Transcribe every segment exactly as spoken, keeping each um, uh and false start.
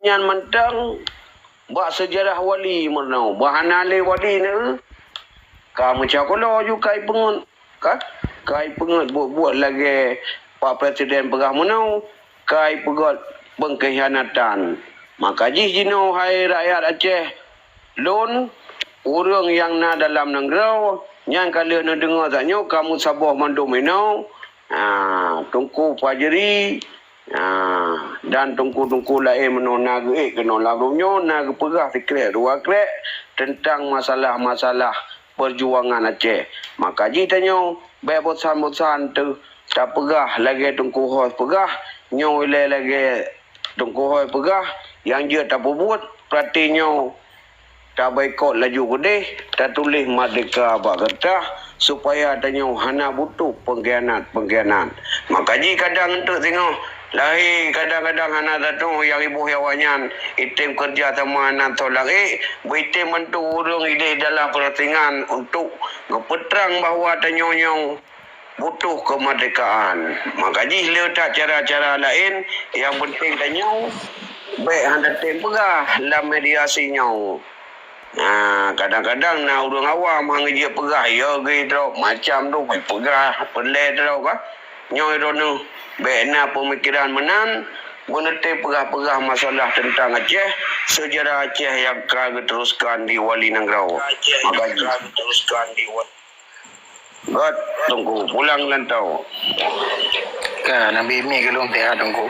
Nyan mantong bak seujarah wali meunoe. Bah hana lé wali neu, ka meucakolo ju kai peungeut. Ka, kai peungeut buet-buet lagée Pak Presiden peugah meunoe, kai peugét peungkhianatan. Maka jih jinoe hai rakyat Aceh, lôn, ureuëng nyang na dalam nanggroe, nyang ka lheueh neudeungoe tanyoe ka meusaboh mandum inoe, ha, Teungku Fajri, ha, dan teungku-teungku laén meunoe na geuék keunoe lam rumoh nyoe, na geupeugah sikrek dua krek teuntang masalah-masalah peujuangan Aceh. Maka jih tanyoe bék bosan-bosan teu tapeugah lagée Teungku Hos peugah, nyoe ilée lagée Teungku Hos peugah, nyang jeuet tapeubuet, peurati nyoe tabaikot laju keudeh, tatuléh merdeka bak keureutah, supaya tanyoe hana butuh peungkhianat-peungkhianat. Maka jih kadang eunteuk singoh lahé kadang-kadang hana tatu'oh nyang iboh awaknyan, item keureuja sama nan soe langét, beuitem bantu ureuëng idéh dalam peurasingan untuk geupeutrang bahwa tanyoe nyoe butuh keumeurdekaan. Maka jih le that cara-cara laén, nyang peunteng tanyoe bék hana tem peugah lam mediasi nyoe. Nah, kadang-kadang na ureuëng awam hana jeuet peugah, ya geuh droe macam tu, peugah peulée droe ka. Nyoe droeneuh bék na peumikiran meunan, meuneuti peugah-peugah masalah teuntang Aceh, seujarah Aceh nyang ka geuteruskan di wali nanggroe. Maka jih. Gét, Teungku, pulang lantau. Ka, nabi mi ke lôn teuha, Teungku.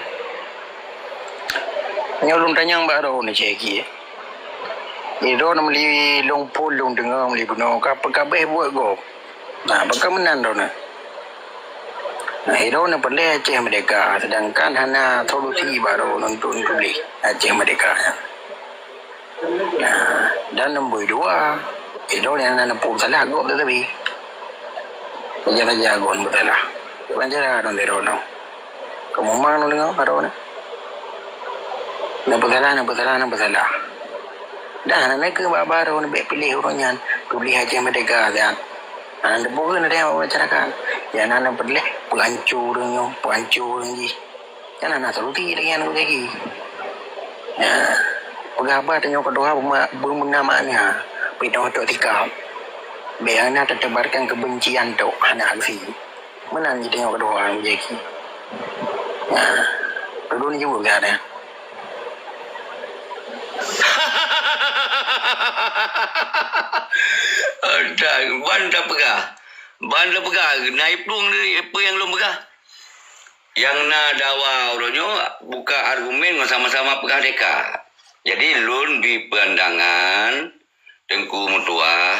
Nyoe lôn tanyong bak droeneuh cit. Droeneuh meuli lôn phon lôn deungoe meuli bunoe ka peukabeh buet gob. Nah, pakon meunan droeneuh. Nah, droeneuh peureulée Aceh Merdeka, sedangkan hana solusi bak droeneuh untuk tuléh Aceh Merdeka nyan. Nah, dan nombor dua, droeneuh nyang na neupeusalah gob teuh sabe. Raja-raja gob neupeusalah. Bukan cara droeneuh. Kamu mang nu deungoe baroe nyoe. Neupeusalah, neupeusalah, neupeusalah. Dah, hana keuh bak baroe nyoe bék piléh uroe nyan. Tuléh Aceh Merdeka siat. Hana teupeue na deh masyarakat. Nyang na peureulée peuhanco ureuëng nyoe, peuhanco ureuëng jih. Nyan hana solusi lagée nyan lagée. Ya, peugah haba tanyoe keudua beuma-, beumeunan makna, pih tanyoe tok sikap. Bék hana teutebarkan keubencian tok, hana aksi. Meunan jih tanyoe keudua ureuëng jaki. Ya, keudua ni jeuet gata. Entah, ban tapeugah. Ban tapeugah, na iplueng peue nyang lôn peugah. Nyang na dawa uroe nyoe buka argumen ngon sama-sama peugah deka. Jadi, lôn bri pandangan, Teungku meutuah,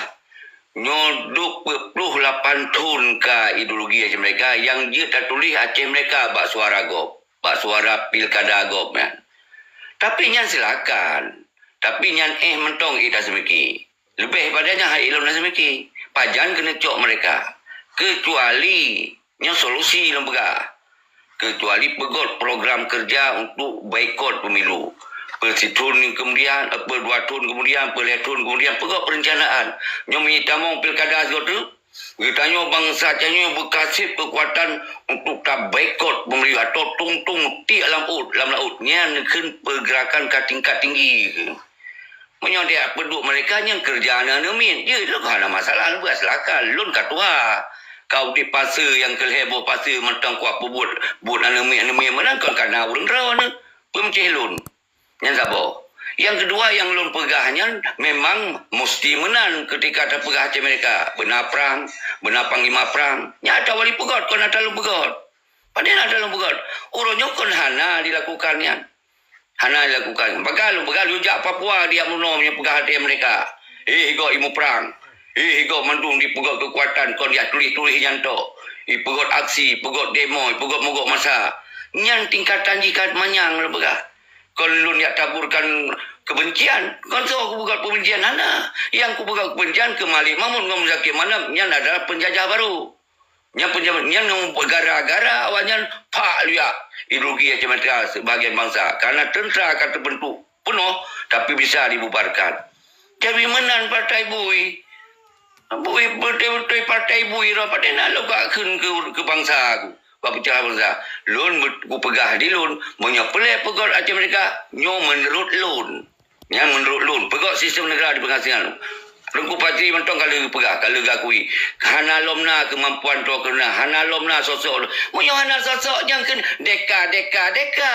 nyoe duek peuet ploh lapan thon ka ideologi Aceh Merdeka nyang jeuet tatuléh Aceh Merdeka bak suara gob, bak suara pilkada gob nyan. Tapi nyan silakan. Tapi nyan éh mantong i taseumiké. Leubeh pada nyan hai lôn taseumiké. Pajan keuneuk cok meureka. Keucuali nyoe solusi lôn peugah. Keucuali peugét program keureuja untuk baikot pemilu. Peusithon keumudian, eh, peudua thon keumudian, peulhée thon keumudian, peugét peurencanaan. Nyoe meunyo tamong pilkada sigoe teuk, geutanyoe bansa tanyoe beukaseb keukuatan untuk tabaikot pemilu atau tungtung tiek lam ôt, lam laôt. Nyan kheun peugerakan ka tingkat tinggi. Meunyoe deh peuduek meureka nyang keureuja aneuk-aneuk miet, jeuet lôn hana masalah, lôn silakan, lôn ka tuha. Ka udeb paseue nyang keu lhée boh paseue mantong kuat peubuet buet aneuk miet-aneuk miet meunan kon kana ureuëng droeneuh, peumeucéh lôn. Nyan saboh. Nyang keudua nyang lôn peugah nyan memang musti meunan keutika tapeugah Aceh Merdeka, beuna prang, beuna panglima prang. Nyan ata wali peugét kon ata lôn peugét. Padahai ata lôn peugét. Uroe nyoe kon hana dilakukan nyan. Hana dilakukan. Bagaih lôn peugah lôn jak Papua di Amruno meunyoe peugah até meureka. Hé, higoe imuprang. Hé, higoe mandum dipeugét keukuatan kon jak tuléh-tuléh nyan tok. Ipeugét aksi, ipeugét demo, ipeugét mogok masa. Nyan tingkatan jih ka manyang lôn peugah. Kon lôn jak taburkan keubencian. Kon soe kupeugét peubencian hana. Nyang kupeugét keubencian keu Malik Mahmud ngon Muzakir Manaf nyan adalah peunjajah barô. Nyang peunjabat nyan nyang gara-gara awaknyan pak liak ideologi Aceh Merdeka sebahagian bansa. Karena tentera ka teubentuk peunoh tapi bisa dibubarkan. Jadi meunan partai bui. Bui beutôi-beutôi partai bui ro padahai na lôn ka kheun keu, keu bansa ku. bak peucah bansa. Lôn kupeugah di lôn, meunyoe peureulée peugét Aceh Merdeka, nyoe meunurot lôn. Nyan meunurot lôn, peugét sistem negara di pengasingan. Teungku Fajri mantong ka lheueh peugah, ka lheueh geukui. Hana lom na keumampuan droe keunan, hana lom na sosok lôn. Meunyoe hana sosok, nyang keu deka, deka, deka.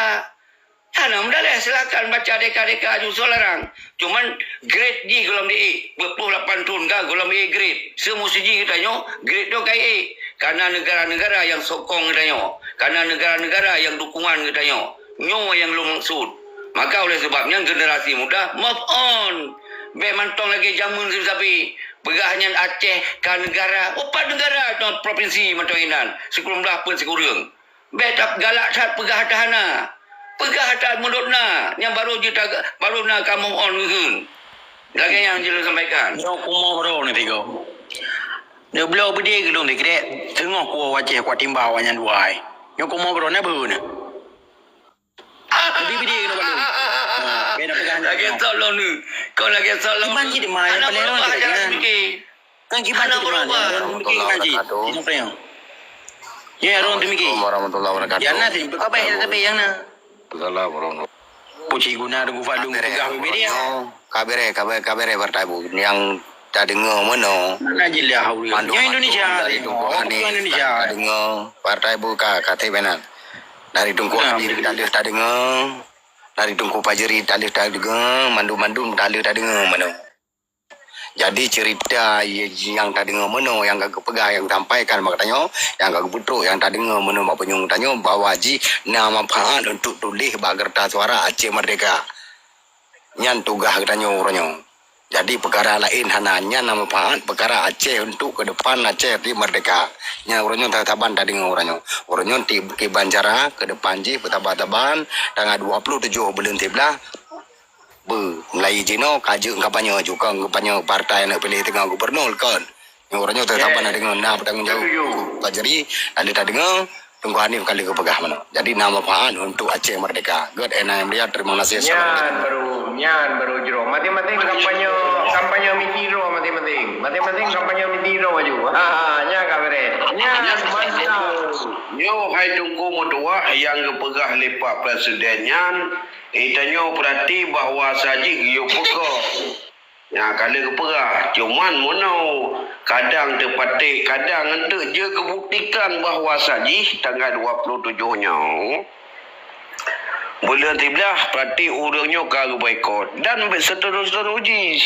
Hana meudaleh, silakan baca deka-deka aju soe larang. Cuman grade jih gohlom di ék, dua puluh lapan thon ka gohlom ék grade. Seumusti jih geutanyoe grade dong ka ék. Karena negara-negara nyang sokong geutanyoe, karena negara-negara nyang dukungan geutanyoe. Nyoe nyang lôn maksud. Maka oleh sebab nyan generasi muda move on. Bék mantong lagée jameun sabe-sabe. Peugah nyan Aceh ka negara, oh pat negara, provinsi mantong inan, sikureueng blah peuet sikureueng. Bék that galak that peugah that hana. Peugah that meunurot na, nyang barô jeuet, barô na ka move on geukheun. Lagée nyang jeuet lôn sampaikan. Nyoe kumoh baroe ni tiga. Neubloe beudé geulong dikrék, teungoh kuwoe Aceh kuat timba awak nyan duai. Nyoe kumoh baroe na beu na. Leubeh beudé keunoe baroe. Nah, bék na peugah lagée nyoe. Sok lôn ni. Kau lagée sok lôn. Iban cit ma nyang paléng rhot cit na. Kan kiban cit ma nyang rhot meumiké kan cit. Warahmatullahi wabarakatuh. Nyoe rhot meumiké. Assalamualaikum warahmatullahi wabarakatuh. Jana sih, buka baik tapi yang na. Assalamualaikum. Puji guna Teungku Fadlu peugah bibit dia. Ka bereh, ka bereh, ka bereh partai bu. Nyang tadeungoe meunoe. Mana jelas ureueng. Mandum nyoe Indonesia. Dari Teungku Hanif Indonesia. Tadeungoe partai bu ka, ka teuh beuna. Dari Teungku Hanif taleuh tadeungoe. Dari Teungku Fajri taleuh tadeungoe, mandum-mandum taleuh tadeungoe meunoe. Jadi cerita nyang tadeungoe meunoe, nyang ka geupeugah, nyang geusampaikan bak tanyoe, nyang ka geupeutrok, nyang tadeungoe meunoe bak punyueng tanyoe, bahwa jih na manfaat untuk tuléh bak kertas suara Aceh Merdeka. Nyan tugaih geutanyoe uroe nyoe. Jadi peukara laén hana, nyan na manfaat peukara Aceh untuk keudepan Aceh di merdeka. Nyan uroe nyoe saban tadeungoe uroe nyoe. Uroe nyoe ti-, kiban cara keudepan jih beutaban-taban tanggai dua puluh tujoh buleuen siblaih. Beu, mulai jinoe ka jeuet kampanye ju, kon kampanye partai aneuk piléh teungoh gubernur kon. Nyoe uroe nyoe teutaban na deungoe na peutanggung jaweueb. Setuju. Pak Jri, ada tadeungoe Teungku Hanif ka lheueh geupeugah meunoe. Jadi na manfaat untuk Aceh Merdeka. Göt N I M Riyad, terima kasih. Nyan baru, nyan baru jroh. Masing-masing kampanye, kampanye misi droe masing-masing. Masing-masing kampanye misi droe maju. Ha, ha, nyan ka beres. Nyan mantap. Nyoe hai Teungku meutuwah nyang geupeugah lé Pak Presiden nyan, Geutanyoe peurati bahwa sajih geuyue peugah. Nya, ka lheueh geupeugah, cuman meunoe, kadang teupatéh, kadang eunteuk jeuet geubuktikan bahwa sajih tanggai dua puluh tujoh nyoe, buleuen siblaih, peurati ureuëng nyoe ka geuboikot dan seterus-terus jih.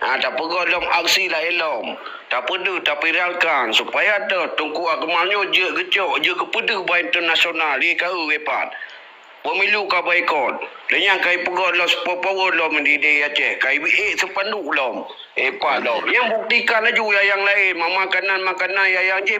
Ha, tapeugah lom aksi laén lom, tapeudeuh, taviralkan, supaya teuh Teungku Akmal nyoe jeuet geucok, jeuet geupeudeuh bak internasional, di ka eu, pat. Pemilu ka boikot. Lé nyan ka ipeugöt lom, sipa power lom di, di Aceh. Ka ibi ék spanduk lom. Hebat lom. Nyang buktikan laju nyang laén, ma-, makanan-makanan nyang, nyang jih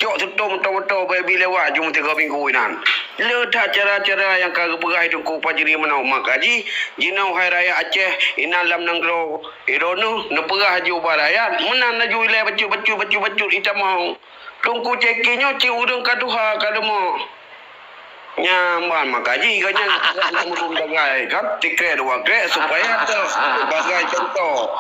cok seutôt moto-moto bak ibi lewat jeuem tiga minggu inan. Le that cara-cara nyang ka geupeugah Teungku Fajri meunoe. Maka jih, jinoe hai rakyat Aceh inan lam nanggroe, droeneuh neupeugah laju bak rakyat, meunan laju ilée bacut-bacut, bacut-bacut itamong. Teungku Ceki nyoe cit ureuëng ka tuha ka leumo. Nyan ban maka jih gobnyan lam rhueng dagai kan, tikrek dua krek supaya teuh sebagai contoh.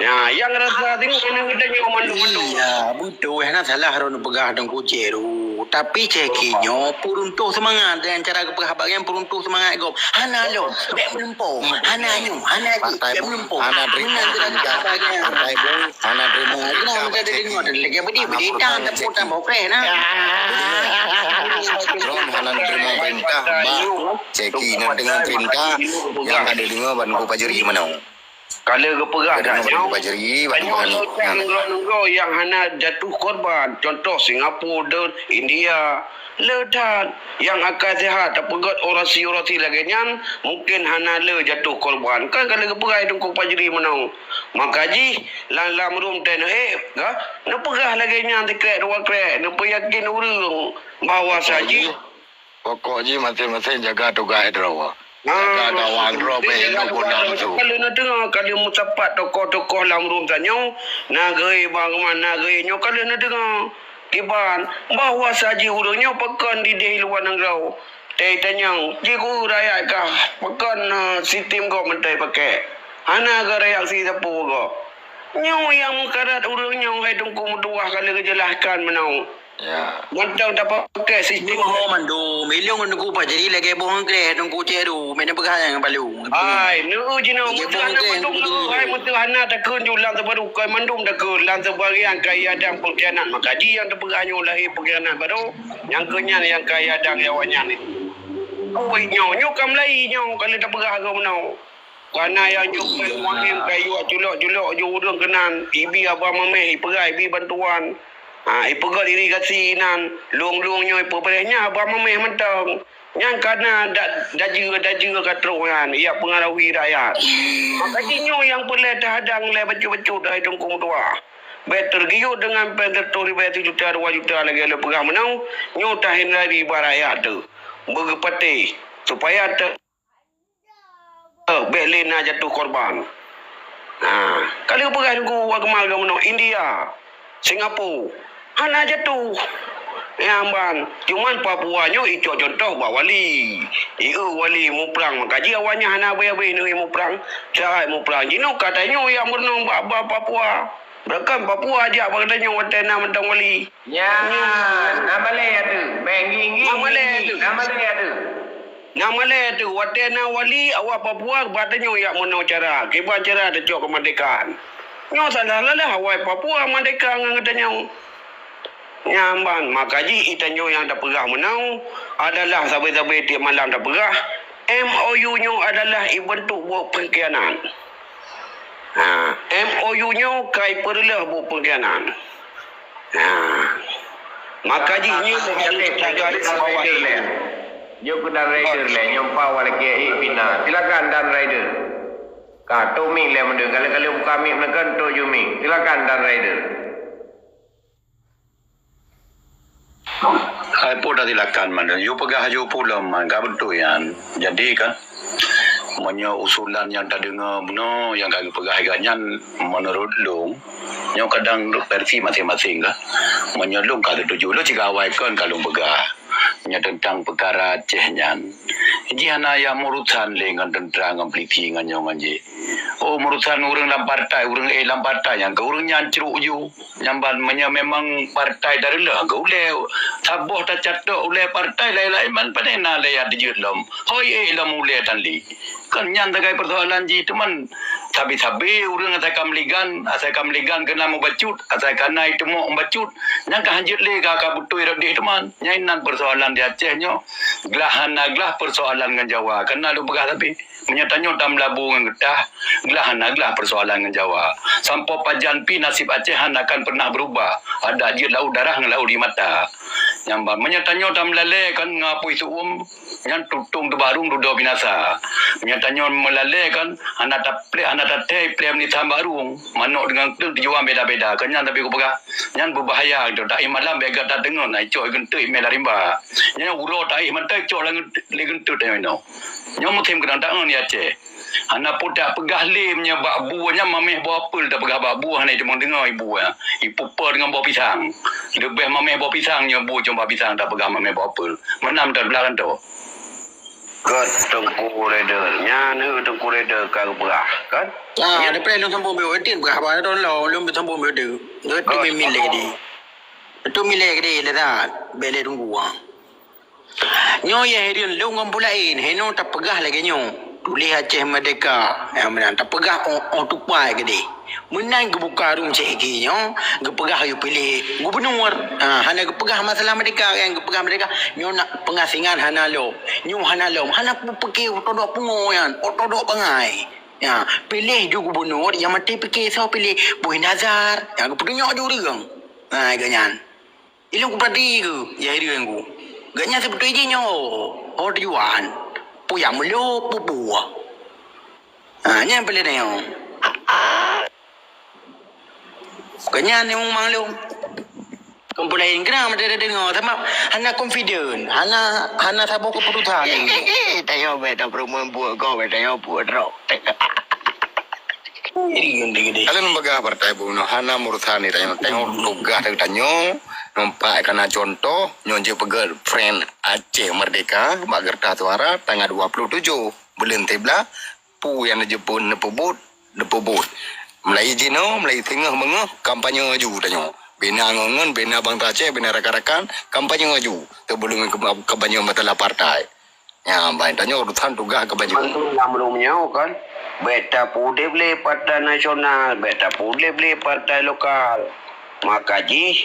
Nya, nyang rasa tengok aneuk muda nyoe mandum-mandum. Iya, beutôi, hana salah droeneuh peugah Teungku Cek tu. Tapi Ceki nyoe peuruntuh seumangat dengan cara geupeugah bak nyan, peuruntuh seumangat gob. Hana lom, bék meulumpoe. Hana nyoe, hana jih, bék meulumpoe. Hana terima perintah. Partai bu, hana terima perintah. Hana perintah. Hana perintah. Hana perintah. Hana perintah. Droeneuh hana terima perintah, bah, Ceki na deungoe perintah nyang ka deungoe ban Teungku Fajri meunoe. Ka lheueh geupeugah dah nyoe, nyoe soe nanggroe-nanggroe nyang hana jatuh korban, contoh Singapura dan India. Le that nyang akai sehat tapeugöt orasi-orasi lagée nyan, mungken hana le jatuh korban. Kan ka lheueh geupeugah Teungku Fajri meunoe. Maka jih lam, lam rhueng teuh neuék ka neupeugah lagée nyan sikrek dua krek, neupeuyakin ureuëng bahwa sajih. Pokok jih maséng-maséng jaga tugaih droe. Jaga gawang droe, beu hindong guna musoh. Ka lheueh neudeungoe, ka lheueh meusapat tokoh-tokoh lam rhueng tanyoe, na geuék bang, na geuék nyoe ka lheueh neudeungoe. Kiban, bahwa sajih ureuëng nyoe pakon di deh luwa nanggroe. Tei tanyong, jiku rakyat kah, pakon, eh, sistem gob meuntée pakek. Hana geureaksi sapeue gob. Nyoe nyang meukarat ureuëng nyoe hai Teungku meutuwah ka lheueh geujelaskan meunoe. Ya. Mantong tapakai sistem. Boh mandum, ilong nunggu bah jadi lagèe boh angkreh nunggu cek tu, meunan peugah nyang palu. Hai, neu jinoe meuteuk hana mandum neu, hai meuteuk hana takheun ju lam teupeu rukoi mandum takheun lam sebagian kaya dan pengkhianat maka ji nyang teupeugah nyoe lahé pengkhianat baru, nyang keu nyan nyang kaya dan awak nyan. Kuwai nyoe, nyoe ka mulai nyoe ka lheueh tapeugah keu meunoe. Kana nyang jok pèng muhim kayue culok-culok ju ureueng keunan, ibi haba mamèh, ipeugah ibi bantuan. Ha, ipeugah irigasi inan, lueng-lueng nyoe ipeubréh nyan haba mamèh mantong. Nyan kana da-, dajeue-dajeue ka troh nyan, ijak peungarohi rakyat. Maka jih nyoe nyang peureulèe tahadang lé bacut-bacut hai Teungku meutuah. Bèk teugiut deungon pèng siratoh ribèe sijuta dua juta lagèe lôn peugah meunoe, nyoe tahindari bak rakyat teuh. Beugeupatéh, supaya teu- Eh, bèk lé na jatuh korban. Nah, ka lheueh peugah Teungku Akmal keu meunoe, India, Singapura, hana jatuh. Nyan ban, cuman Papua nyoe icok contoh bak wali. Ieu wali muprang, maka jih awaknyan hana abéh-abéh neu muprang. Seuhat muprang, jinoe ka tanyoe nyang meurunoe bak, bak Papua. Bahkan Papua jak bak tanyoe watèe na mantong wali. Nyan, na malèe ateueh. Bèk ngi-ngi. Na malèe ateueh. Na malèe ateueh. Na malèe ateueh. Watèe na wali, awak Papua bak tanyoe jak meunoe cara. Kiban cara tacok keumardekaan. Nyoe salah-salah awai Papua merdeka ngon geutanyoe. Nyan ban, maka jih geutanyoe nyang tapeugah meunoe adalah sabe-sabe tiep malam tapeugah, M O U nyoe adalah ibeuntuk buet pengkhianat. Ha, M O U nyoe ka ipeureulèe buet pengkhianat. Ha. Maka jih nyoe harus tagak di bawah ilèe. Nyoe keunan rider lé, nyoe empat awak lagèe, eh, pina. Silakan dan rider. Ka, tok mic lé meudeuh. Galak-galak buka mic meuneukan, tok ju mic. Silakan dan rider. Hai, peue dah silakan, man. Yue peugah aju peue lom, man. Ka beutôi nyan. Jadi kan, meunyoe usulan nyang tadeungoe bunoe nyang ka geupeugah lagèe nyan, meunurot lôn, nyoe kadang versi maséng-maséng kan. Meunyoe lôn ka setuju, lôn cit awai kon ka lôn peugah. Nyoe teuntang peukara Aceh nyan, jih hana yah meurusan lé ngon teuntra, ngon polisi, ngon nyoe ngon jih. Oh, meurusan ureueng lam partai, ureueng, eh, lam partai nyan keu ureueng nyan crok ju. Nyan ban meunyoe memang partai tareuleuh keu ulèe, saboh tacatok ulèe partai laén-laén ban panena lé yah teujeuet lom. Hôi ék lom ulèe tan li. Kan nyan sagai peusoalan jih teuma sabe-sabe ureueng asai ka meuligan, asai ka meuligan keunan mubacut, asai ka na iteumok mubacut. Nyan ka hanjeuet lé ka, ka beutôi rot deh teuma. Nyan inan peusoalan di Aceh nyoe. Glah hana glah peusoalan ngon Jawa. Kana lôn peugah sabe. Meunyoe tanyoe tameulabu ngon geutah, glah hana glah peusoalan ngon Jawa. Sampoe pajan pi naseb Aceh hana akan peureunah beurubah. Adak jeuet laôt darah ngon laôt di mata. Nyan ban, meunyoe tanyoe tameulalèe kan ngon apui seuuem, nyan tutong teubarong dudoe binasa. Meunyoe tanyoe meulalèe kan hana taplek, hana tathèe plek meunithan barong, manok deungon keuteung tujuan beda-beda. Kan nyan tapi kupeugah, nyan beubahaya gitu. Taéh malam bèk gata deungon, ai cok geunteuk mé larimba. Nyan uroe taéh mantong cok lé geunteuk tanyoe inoe. Nyoe musim keudang taeun di Aceh. Hana peue tapeugah lé meunyoe bak bu nyan mamèh boh apel tapeugah bak bu hana iteumong deungoe ibu nyan. Ipupe deungon boh pisang. Leubeh mamèh boh pisang nyoe bu cuma pisang tapeugah mamèh boh apel. Meunan tablah kan tu. Kot Teungku Reda. Nyan he Teungku Reda ka geupeugah, kan? Ah, daripada lôn sambung beu, eh, tin peugah haba tu lôn, lôn sambung beu tu. Lôn tu mimin lé di. Tu mimin lé di dah. Bèk lé tunggu ah. Nyoe ya hireuen lôn ngon peue laén, henoe tapeugah lagèe nyoe. Tuléh Aceh Merdeka, nyang meunan tapeugah 'oh, 'oh tupai keudéh. Meunan geubuka rueng C G nyoe, geupeugah geuyue piléh gubunur. Ha, hana geupeugah masalah merdeka, nyang geupeugah merdeka, nyoe nak peungasingan hana lom. Nyoe hana lom, hana peupike otodok pungo nyan, otodok bangai. Ya, piléh ju gubunur nyang maté pike soe piléh, Boy Nazar, nyang geupeutunyok ju ureueng. Ha, geuh nyan. Ilôn kupeurati keu, ya hireuen ku. Geuhnyan seubeutôi jih nyoe, ho tujuan. Peue nyang meulôp peue-peue. Ha, nyan peue lé nyoe. Geuhnyan nyang mang lôn. Kon peue laén keunan meuteudeh deungoe, sabab hana confident, hana, hana saboh keuputusan. Tanyoe bèk tapeurumeuen buet gob, bèk tanyoe buet droe. Kalian peugah partai bunoe hana meurusan di tanyoe. Tanyoe tugaih dari tanyoe, nampak kana contoh, nyoe jeuet peugah friend Aceh Merdeka bak kertas suara tanggal dua puluh tujuh buleuen siblaih, peue nyang neujeuet pun neupeubuet, neupeubuet. Mulai jinoe, mulai singoh beungoh kampanye aju tanyoe. Bina ngon-ngon, bina bansa Aceh, bina rakan-rakan, kampanye laju. Teubulung kampanye masalah partai. Nyan, ban tanyoe urusan tugaih kampanye. Mandum lam rumoh nyoe kan, bèk tapeudeh lé partai nasional, bèk tapeudeh lé partai lokal. Maka jih,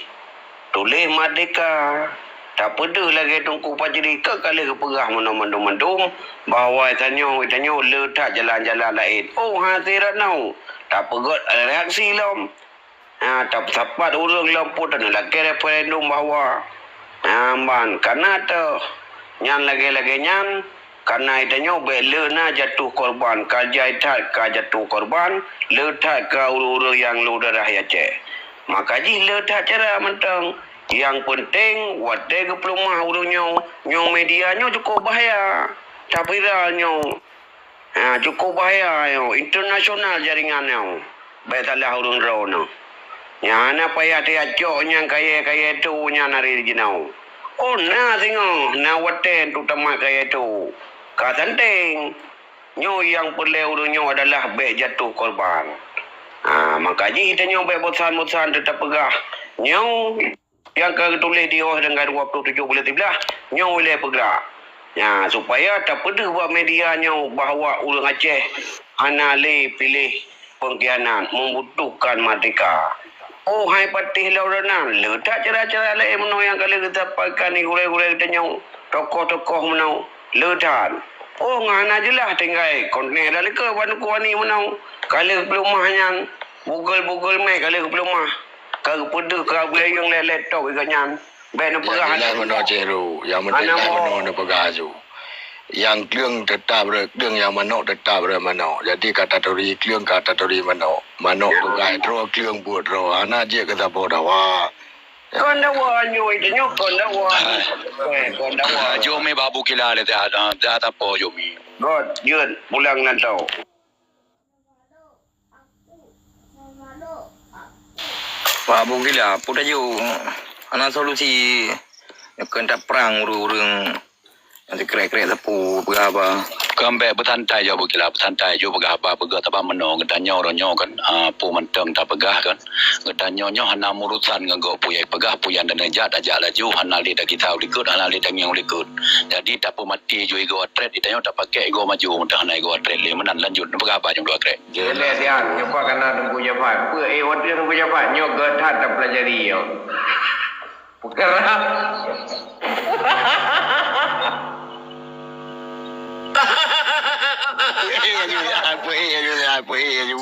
tuléh merdeka. Tapeudeuh lagèe Teungku Fajri ka, ka lheueh geupeugah meunoe mandum-mandum bahwa tanyoe, tanyoe le that jalan-jalan laén. Oh, hana sira nyoe. Tapeugöt reaksi lom. Ha, tap-, sapat ureueng lom pun taneulakèe referendum bahwa, ha, ban kana teuh nyan lagèe-lagèe nyan, kana tanyoe bèk le na jatuh korban, ka jai that ka jatuh korban, le that ka ureueng-ureueng nyang lheueh darah di Aceh. Maka jih le that cara mantong. Nyang peunteng, watèe geupeuleumah ureueng nyoe, nyoe media nyoe cukôp bahaya. Taviral nyoe. Ha, cukôp bahaya nyoe, internasional jaringan nyoe. Bèk salah ureueng droeneuh. Nyan hana payah teucok nyang kayèe-kayèe tho nyan hari jinoe. Oh, na singoh, na watèe untuk tamat kayèe tho. Ka santeng. Nyoe nyang peureulèe ureueng nyoe adalah bèk jatuh korban. Ha, maka jih tanyoe bèk bosan-bosan teutab peugah. Nyoe nyang ka geutuléh di Oeh tanggai dua puluh tujoh buleuen siblaih, nyoe ilèe peugah. Nyan, supaya tapeudeuh bak media nyoe bahwa ureueng Aceh hana lé piléh pengkhianat, membutuhkan merdeka. Oh, hai patéh lom droeneuh, le that cara-cara laén meunoe nyang ka lheueh geusampaikan di gurèe-gurèe geutanyoe, tokoh-tokoh meunoe, le that. Oh, ngon hana jeulaih tinggai, kon nèh dah likot bak Teungku Ani meunoe, ka lheueh peuleumah nyan, bugel-bugel mè ka lheueh peuleumah. Ka geupeudeuh, ka geulayeueng lé laptop geuh nyan. Bèk neupeugah. Nyang jeulaih meunoe, Cek Ru. Nyang peunteng meunoe neupeugah laju. Nyang kleueng teutap rot kleueng, nyang manok teutap rot manok. Jadi ka taturi kleueng, ka taturi manok. Manok tugaih droe, kleueng buet droe. Hana jeuet keu saboh dawa. Kon dawa nyoe, nyoe kon dawa. Eh, kon dawa. Jok mi bak Abu Kila lé, dah, dah, dah tapo jok mi. Göt, jeuet, pulang nantau. Wah, Abu Gila, peue tajok? Hana solusi. Nyoe keu taprang ureueng-ureueng nyang sikrek-krek sapeue peugah haba. Kon bèk beusantai jok Abu Gila, beusantai jok peugah haba, peugah sabab meunoe geutanyoe uroe nyoe kan, ah, peue mantong tapeugah kan. Geutanyoe nyoe hana meurusan ngon gob, peue nyang peugah, peue nyang taneuk jak, tajak laju, hana lé takisah u likot, hana lé tangieng u likot. Jadi, tapeumaté ju igoe atlet, geutanyoe tapakèk igoe maju, meuteumé hana igoe atlet lé. Meunan lanjut, neupeugah haba nyang dua krek. Jeuleh siat, nyoe pat kana Teungku Jafar. Peue, eh, watèe Teungku Jafar, nyoe geuh that tapeulajari nyoe. Peukara. Peue, eh, laju, peue, eh, laju, peue, eh, laju.